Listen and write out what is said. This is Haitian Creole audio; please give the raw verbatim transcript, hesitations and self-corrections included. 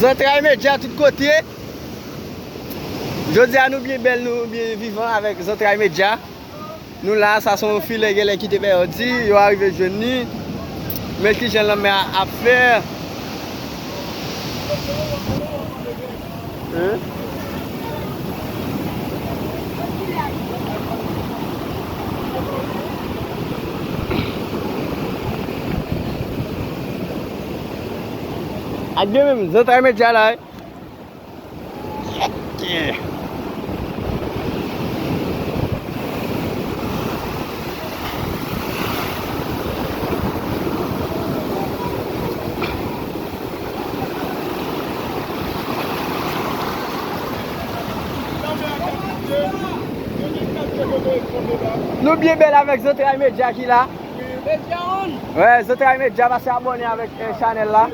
Zantray Medya tout kote. Jodi a nou byen bèl, nou byen vivan avèk Zantray Medya. Nou la, sa se yon filè genlè ki te bè yo di, yo arive jwenn li. Men kijan lanmè a ap fè. Hein? Ak gen menm, Zantray Medya la, wi. Nou byen bèl avèk Zantray Medya ki la. Wè, Zantray Medya, pase abòne avèk, eh, chanèl la.